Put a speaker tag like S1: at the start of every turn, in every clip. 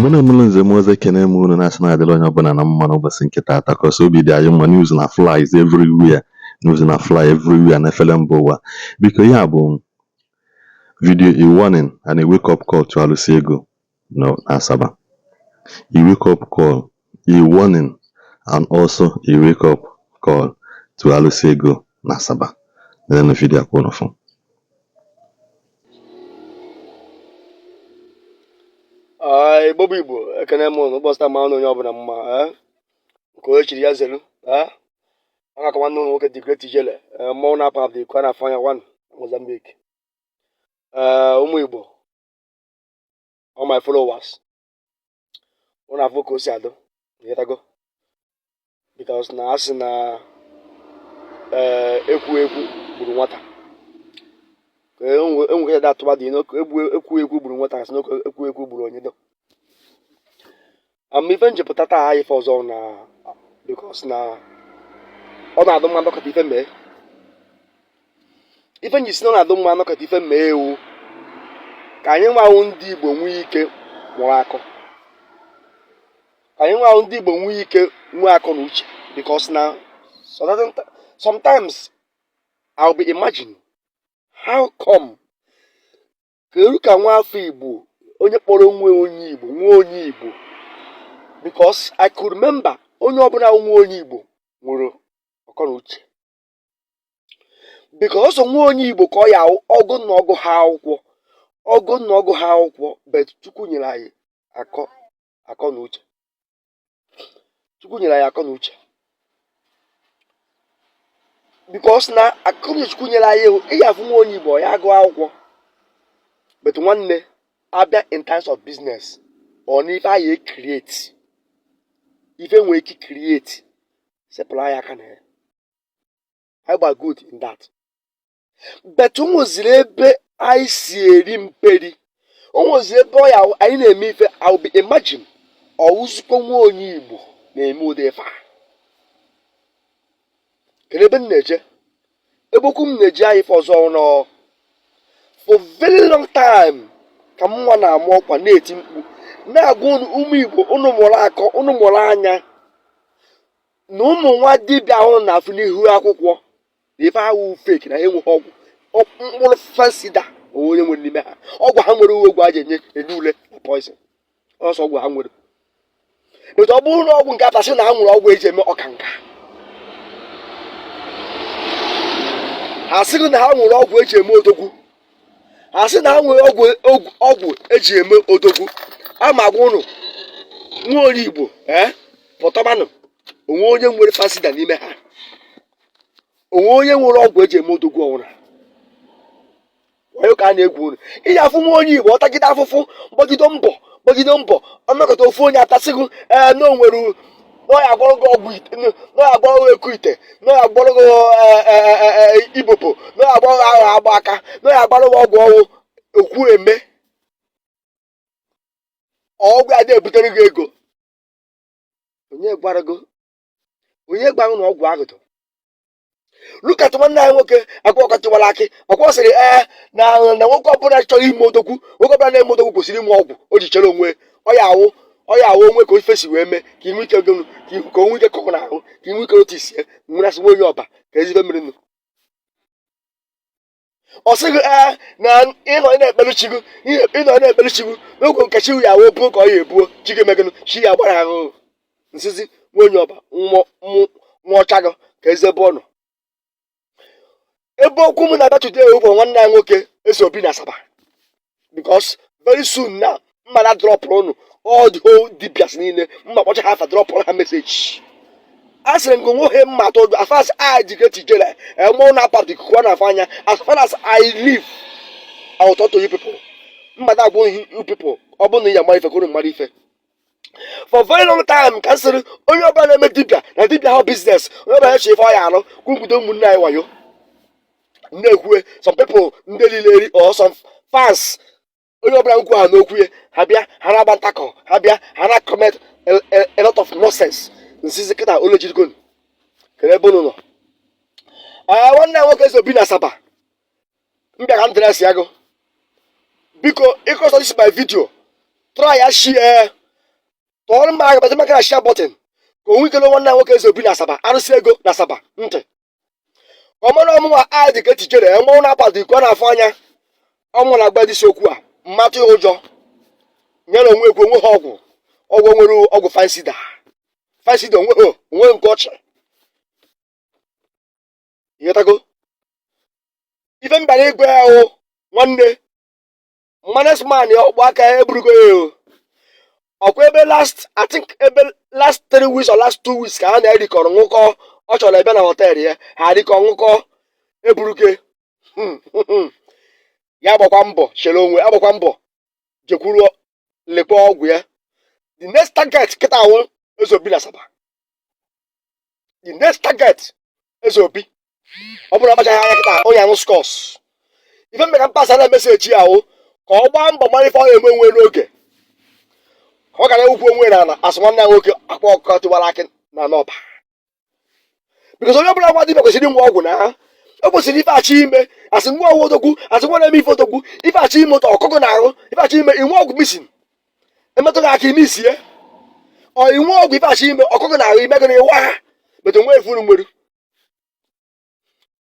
S1: Mụ na mụlụ nze m ọzọ ekene m unu na-asị na-adịrị onye ọbụla na mma n'ụbọchị nke taata, 'cause obi dị anyị mma. News na flies everywhere, news na fly everywhere na efere mba ụwa. Biko, ihe a bụ video, a warning and a wake up call to alụsị ego na Asaba. A wake up call, a warning and also a wake up call to alụsị ego na Asaba. Nenụ video a ka unu fụ.
S2: Igbo bụ Igbo, ekene m ụnụ. Ụbọchị taa mara onye ọbụla mma. Nke onye chiri ya zelu. Ọ ga-aka nwanne ụnụ nwoke, the great Ijele, mmọnwụ na-apụ apụ, iko a na-afụ anya one Mozambique. Ee, ụmụ Igbo, all my followers, ụnụ afụ ka o si adụ ịghọtago, because na asị na ee ekwu ekwu gburu nwata. Enwe da atụba dị ekwu ekwu gburu nwata, asị na ekwu ekwu gburu onye do ama. Ife njepụta taa ife ọzọ na because na ọ na-adụ mma nọkọta ife mee. Ife nji si na ọ na-adụ mma nọkọta ife mee ewu ka anyị nwawu ndị Igbo nwee ike mụrụ akọ, ka anyị nwawu ndị Igbo nwee ike nwee akọ na uche, because na sometimes I'll be imagine how come ka eru ka nwa afọ Igbo, onye kpọrọ onwe onye Igbo, nwa onye Igbo, because I could remember onye ọbụla nwa onye Igbo nwere akọ na uche, because nwa onye Igbo ka ọ ya ọgụ na ọgụ ha akwụkwọ, ọgụ na ọgụ ha akwụkwọ, but Chukwu nyere anyị akọ na uche. Chukwu nyere anyị akọ na uche, because na akọ na Chukwu nyere anyị, ị ya afụ nwa onye Igbo ya agụ akwụkwọ, but nwanne, abịa in terms of business ọ na ife anyị create, ife nwere ike create, sepụrụ anyị aka na ya. Anyị gba good in that, but o nweziri ebe anyị si eri mperi, o nweziri ebe ọ ya anyị na-eme ife. I will be imagine ọwụzikwa nwa onye Igbo na-eme ụdị ife a. Kedu ebe m na-eje? Ebe okwu m na-eji anyị ife ọzọ nọ, for very long time ka m nwa na-ama ọkwa, na-eti mkpu, na-agwa unu ụmụ Igbo, unu mụrụ akọ, unu mụrụ anya na ụmụ nwa dibịa ahụ na-afụ n'ihu akwụkwọ na ife ahụ fake, na ha enweghị ọgwụ mkpụrụ fansida onwe onye nwere n'ime ha. Ọgwụ ha nwere uwe egwu a ji enye enye ule na poison ọsọ ọgwụ ha nwere. But ọ bụrụ na ọgwụ nke atasị na ha nwere ọgwụ eji eme ọka nka, ha sịghị na ha nwere ọgwụ eji eme odogwu, ha sị na ha nwere ọgwụ eji eme odogwu. Ama agwa ụnụ, nwa onye Igbo, ee, pụtabanụ onwe onye nwere fasida n'ime ha, onwe onye nwere ọgwụ eji eme odogwu ọnwụna wayo ka a na-egwu unu. Iji afụ nwa onye Igbo, ọ tagide afụfụ, gbagide mbọ, gbagide mbọ, ọnọkọta ofu onye atasịghị, ee, na o nwere na ọ ya agwọrọ gị ọgwụ ite, na ọ ya agwọrọ gị eku ite, na ọ ya agwọrọ gị ibobo, na ọ ya agwọrọ gị agha agba aka, na ọ ya agbara gị ọgwụ ọnwụ okwu eme ọgwụ ya na-ebutere gị ego. Onye gwara gị? Onye gwara na ọgwụ ahụ dị? Look at nwanne anyị nwoke Akwa Ọkọchịwara Akị. Ọkwa sịrị, ee, na nwoke ọbụla chọrọ ime odogwu, nwoke ọbụla na-eme odogwu kwesịrị inwe ọgwụ o ji chere onwe ọ ya awụ, ọ ya awụ onwe ka ife si wee mee ka inwe ike gịnụ, ka onwe ike kọkọ n'ahụ, ka inwe ike otu isie nwere asị nwa onye ọba ka ezibe mmiri nụ. Ọ sịghị, ee, na ịnọ na-ekpere chi gị, ịnọ na-ekpere chi gị n'oge nke chi ya awụ buo ka ọ ya ebuo chi gị emegịnụ, chi ya gbara ahụ nsizi. Nwa onye ọba nwa ọcha gị ka eze ebe ọ nọ. Ebe okwu m na-abịa today bụ nwanne anyị nwoke Eze Obi na Asaba, because very soon now mma na dropụrụ unu all the whole dibias niile, mma kpọcha ha afa, dropụrụ ha message. A sịrị m gị nwoke mma atụ ụjọ. As far as I the great Ijele mmọnwụ na-apụ ikuku a na-afụ anya, as far as I live, I will talk to you people. Mma na-agwa you people, ọ bụrụ na ị ya mara ife ka unu mara ife. For very long time ka m sịrị onye ọbụla na-eme dibịa na dibịa ahụ business, onye ọbụla eche ife ọ ya alụ kwukwudo ụmụnne anyị wayo na-ekwue. Some people ndị niile eri or some fans, onye ọbụla nkwu ha n'okwu ya, ha bịa, ha na-agba ntakọ, ha bịa, ha na comment a lot of nonsense. Nsizi kịta olu jirigon kere ebe unu nọ. Ee, nwanne ya nwoke Eze Obi na Asaba, m bịa ka m address ya gụ. Biko, ịkọsọ this my video, try ya share. Tụọrọ m aka, metụ m aka na share button, ka o nwee ike nwanne ya nwoke Eze Obi na Asaba, arụsị ego na Asaba, ntị ka ọ mara ọmụnwa a dị ka etijere mmanwụ na-akwado iko na-afụ anya ọmụ na-agba dịsi okwu a mmatụ ya ụjọ nyere onwe ekwu onwe ha ọgwụ ọgwụ nwere ọgwụ fansida fansida onwe ha onwe nke ọchị. Ịghọtago ife m bịara ịgwa ya? O nwanne manesman ya ọkpụ aka ya eburugo ya. O ọkwa ebe last, I think ebe last 3 weeks or last 2 weeks ka ha na-erikọrọ nwụkọ. Ọ chọrọ ebe na hotel ya ha rikọ nwụkọ eburuke ya. Gbakwa mbọ chere onwe, agbakwa mbọ jekwuru lekwa ọgwụ ya. The next target kịta awụ Eze Obi na Asaba. The next target, Eze Obi. Ọ bụrụ na akpachaghị anya kịta, onye aṅụ scores. Ife mmeka mpasa na message ahụ ka ọ gbaa mbọ mara ife ọ ga-eme onwe n'oge, ka ọ gara ewukwu onwe na ala asụ nwanne ya nwoke Akwa Ọkụkọ Tiwara Akị na n'ọba, because onye ọbụla nwa dibịa kwesịrị inwe ọgwụ na ha. O kwesịrị ife achọ ime asị nwa ọwụ odogwu, asị nwa na-eme ife odogwu, ife achọ ime ụtọ ọkụkọ na ahụ, ife achọ ime inwe ọgwụ misin emetụ gị aka ime isie ọ inwe ọgwụ, ife achọ ime ọkụkọ na ahụ ime gị na ịwa ha metụ nwa efuru nwere.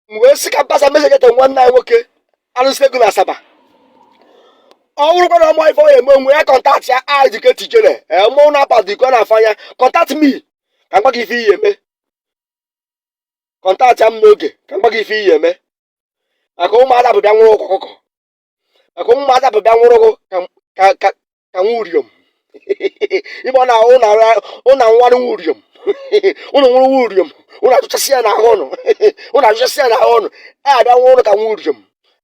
S2: M wee sị ka mpasa message nwanne anyị nwoke arụsị ego na Asaba. Ọ bụrụkwa na ọmụ ife ọ ya eme onwe ya, contact ya I dị ka etijere mmọnwụ na-apado iko na-afụ anya. Contact me ka m gwa gị ife iyi eme. Contact ya m n'oge ka m gwa gị ife iyi eme, maka ụmụada bụ bịa nwụrụ ọkụkọ, maka ụmụada bụ bịa nwụrụ ka ka ka ka nwa uriom ime ọ na-ahụ ụna nwarụ nwa uriom. Ụnụ nwụrụ nwa uriom, ụnụ achụchasị ya n'ahụ ụnụ, ụnụ achụchasị ya n'ahụ ụnụ. Anyị abịa nwụrụ ka nwa uriom,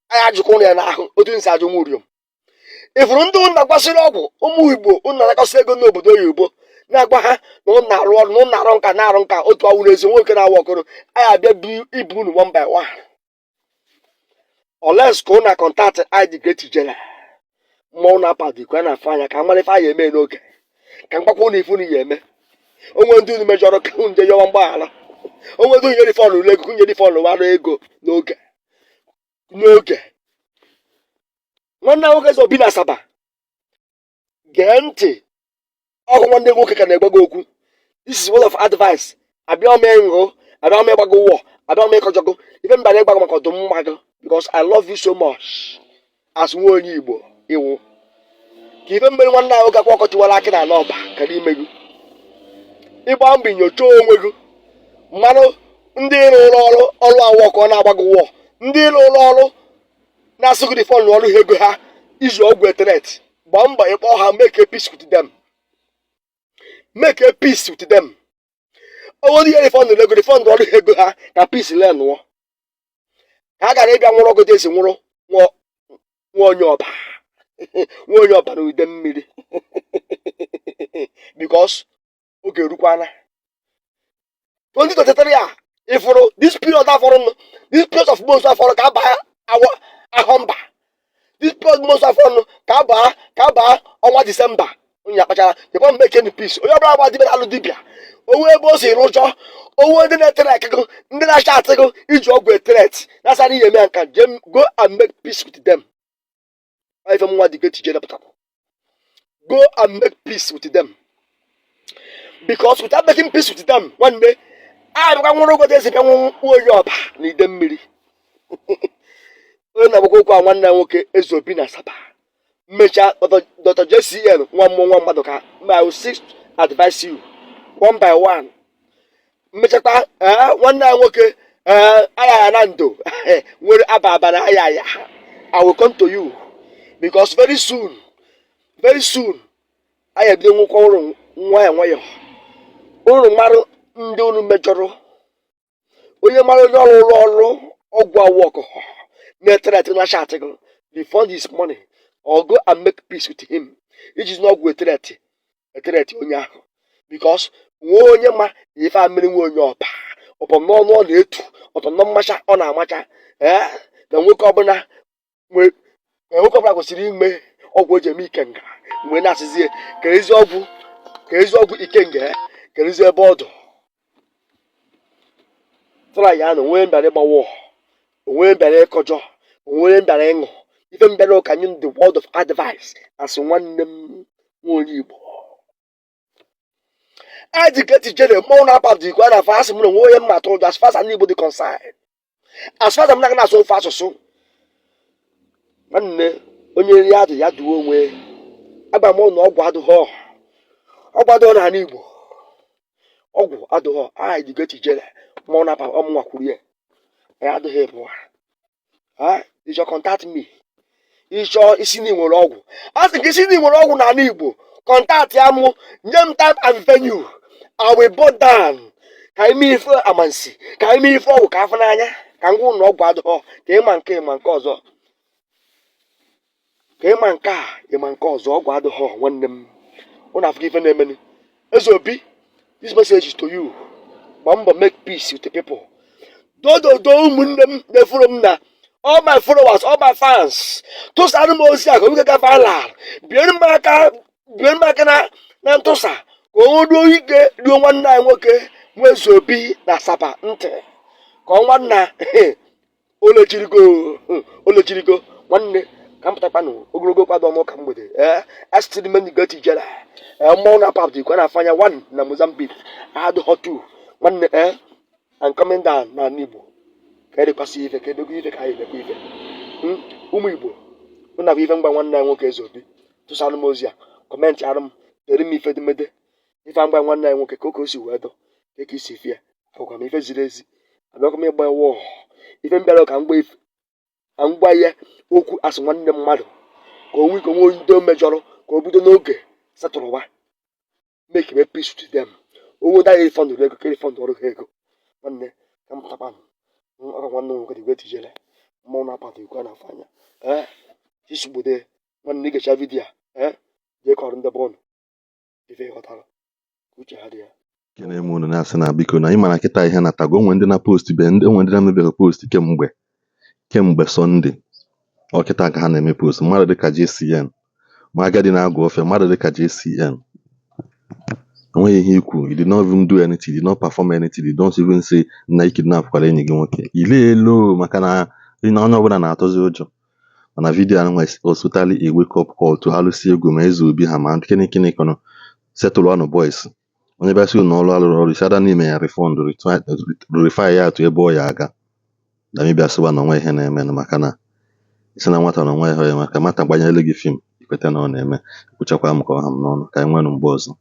S2: anyị ajụkwa ụnụ ya n'ahụ otu nsi ajụ nwa uriom. Ifuru ndị ụnụ na-agbasiri ọgwụ, ụmụ Igbo ụnụ na-anakọsị ego n'obodo oyibo, na-agwa ha na ụnụ na-arụ ọrụ, na ụnụ na-arụ nka, na-arụ nka otu awụ n'ezi nwoke na-awa ọkụrụ. Anyị abịa bu ibu unu one by one, unless ka ụnụ na contact I the Great Ijele mmọnwụ na-apado iko a na-afụ anya, ka amara ife anyị eme n'oge, ka mgbakwa ụnụ ife unu ya eme onwe. Ndị unu mejọrọ, ka unu je yọwa mgbaghara onwe. Ndị unu nyere ife ọnụ ego, ka nyere ife ọnụ warụ ego n'oge n'oge. Nwanne nwoke Eze Obi na Asaba, gee ntị. Ọgụ nwanne nwoke ka na-egwa gị okwu. This is word of advice. Abịa m ịṅụ, abịa m ịgbago wọ, abịa m ịkọjọgụ ife m bịara ịgbago maka ọdụmma gị, because I love you so much as nwa onye Igbo iwu ka ife mmeri. Nwanne ahụ gakwa ọkọ tiwara akị na ala ọba ka n'ime gị ịgba mbọ nyochaa onwe gị, mmanụ ndị rụrụ ọrụ ọrụ awọ ka ọ na-agbago wọ, ndị rụrụ ọrụ na-asị gị refund ọrụ ha ego ha iji ọgwụ ethreat. Gbaa mbọ ịkpọ ha, make a peace with them, make a peace with them. Onwe ihe refund ego, refund ọrụ ha ego ha, ka peace lee nụọ, ka a gara ịbịa nwụrụ ọgụdụ esi nwụrụ nwa onye ọba, nwa onye ọba na ude mmiri, because oge erukwana 2023 a ịfụrụ this period afọrọ, this period of months afọrọ ka abaa ahọ mba, this period months afọrọ ka abaa ọnwa Disemba. Onye akpachara jekwa make any peace. Onye ọbụla gba dibịa na-alụ dibịa onwe ebe o si rụjọ onwe, ndị na-etere akịgụ, ndị na-acha atịgụ iji ọgwụ ethreat na-asara ihe eme ya nka, jem go and make peace with them. Ife nwa dị great ijele pụtara, go and make peace with them, because without making peace with them, nwanne a bịakwa nwụrụ ogodo ezi bịa nwa onye ọba na ide mmiri. Onye na-agbakwa okwu a, nwanne ya nwoke Eze Obi na Asaba. Mmechaa Dr. JCN, nwa mmụọ, nwa mmadụ, ka I will seek advise you one by one. Mmechakwa ee, nwanne ya nwoke ee, aya na ndo nwere aba aba na aya aya. I will come to you because very soon, very soon, anyị ebido nwụkwa ụrụ nwayọ nwayọ. Ụrụ marụ ndị unu mejọrọ, onye mara onye ọrụ ụlọ ọrụ ọgwụ awụ ọkụkọ na-ethreat na chat gị, refund his money or go and make peace with him iji n'ọgwụ ethreat ethreat onye ahụ, because nwee onye ma ife a mmiri nwe onye ọba ọtọ n'ọnụ ọ na-etu ọtọ nọ mmacha ọ na-amacha ee na nwoke ọbụla nwoke ọbụla kwesịrị ime ọgwụ o ji eme ikenga. Mgbe na-asịzie ka ezi ọgwụ, ka ezi ọgwụ ikenga ya, ka ezi ebe ọdụ tụra ya na onwe mbịara ịgbawa, onwe mbịara ịkọjọ, onwe mbịara ịṅụ ife mbịara ụka nye the word of advice as nwanne m nwa onye Igbo. Adịgeti jere mmọnwụ na-apapụ ikwe na afọ. Asị m na onwe onye mma atụ ụjọ as far as ndị Igbo dị concerned, as far as m na na-asụ ofe asụsụ. Nwanne, onye ya adụ ya duo onwe. Agba m na ọgwụ adụghọ, ọgwụ adụghọ n'ala Igbo, ọgwụ adụghọ. Adịgeti jere mmọnwụ na-apapụ ọmụnwa kwuru ya, ya adịghị ịbụa. Ịchọ, contact me. Ịchọ isi na nwere ọgwụ, a sị gị isi na nwere ọgwụ n'ala Igbo, contact ya mụ, nye m time and venue. I will bow down ka anyị mee ife amansi, ka anyị mee ife ọgwụ, ka afọ n'anya, ka ngwa ụlọ ọgwụ adịghọ, ka ịma nke, ịma nke ọzọ, ka ịma nke a, ịma nke ọzọ. Ọgwụ adịghọ, nwanne m. Ụnụ afụgo ife na-emenu. Eze Obi, this message is to you. Gbaa mbọ make peace with the people. Dododo, ụmụnne m na-efuru m na all my followers, all my fans, tụsara m ozi a ka oge ga viral. Biere m aka, biere m aka na ntụsa, ka o ruo ike ruo nwanne anyị nwoke Nweze Obi na Asaba ntị, ka ọ nwanna olechirigo, olechirigo. Nwanne, ka m pụtakwanụ ogologo kwado ọmụ ka mgbede. Ee, asịtịrị m goti jere. Ee, mmọnwụ na apapụ ikwe na afanya one na Mozambique adịghọ two. Nwanne, ee, I'm coming down n'ala Igbo ka edekwasị ife, ka edogo ife, ka anyị emekwa ife. Ụmụ Igbo, mụ na bụ ife mgba nwanne anyị nwoke Eze Obi. Tụsara m ozi a, comment arụ m, dere m ife edemede ife mgba nwanne anyị nwoke, ka o si wee dọ, ka isi fie akwụkwa m ife ziri ezi. Abịakwa m ịgba wọọ ife m bịara ka m gwa ife, ka m gwa ya okwu asị nwanne mmadụ, ka o nwee ike onwe ndị o mejọrọ, ka o bido n'oge setụrụwa, make me peace with them. Onwe ndị anyị refund ego, ka refund ọrụ ha ego. Nwanne, ka m pụtakwanụ. Ọka nwanne m nwoke dị tijere mmọnwụ na-apata ikwe na-afọ anya. Ee, chisugbude nwanne, ị gecha video a, ee, jee kọrọ ndị be ụnụ ife ị ghọtara, ka uche ha dị ya.
S1: Kene m unu na-asị na biko, na ị mara kịta ihe natago onwe ndị na post be ndị onwe ndị na-emebeghị post kemgbe Sunday. Ọ kịta ka ha na-eme post. Mmadụ dịka JCN, ma agadi na-agụ ofe, mmadụ dịka JCN, enweghị ihe ikwu. You did not even do anything, you did not perform anything, you don't even say na i kidnap kwara enyi gị nwoke ile elu, maka na onye ọbụla na-atụzi ụjọ. Mana video a nwa was totally a wake up call to alụsị egwu, ma Eze Obi ha, ma kịnị kịnị kọnọ settle ọnụ boys. Onye bịa sị unu ọrụ alụrụ ọrụ isi ada n'ime ya, refund refer ya atụ ebe ọ ya aga na mebia, sịwa na onwe ihe na-emenụ, maka na isi na nwata na onwe ihe ya, maka nwata gbanyere gị film ikweta na ọ na-eme. Kwuchakwa m ka ọ ha m n'ọnụ. Ka anyị nweenụ mgbe ọzọ.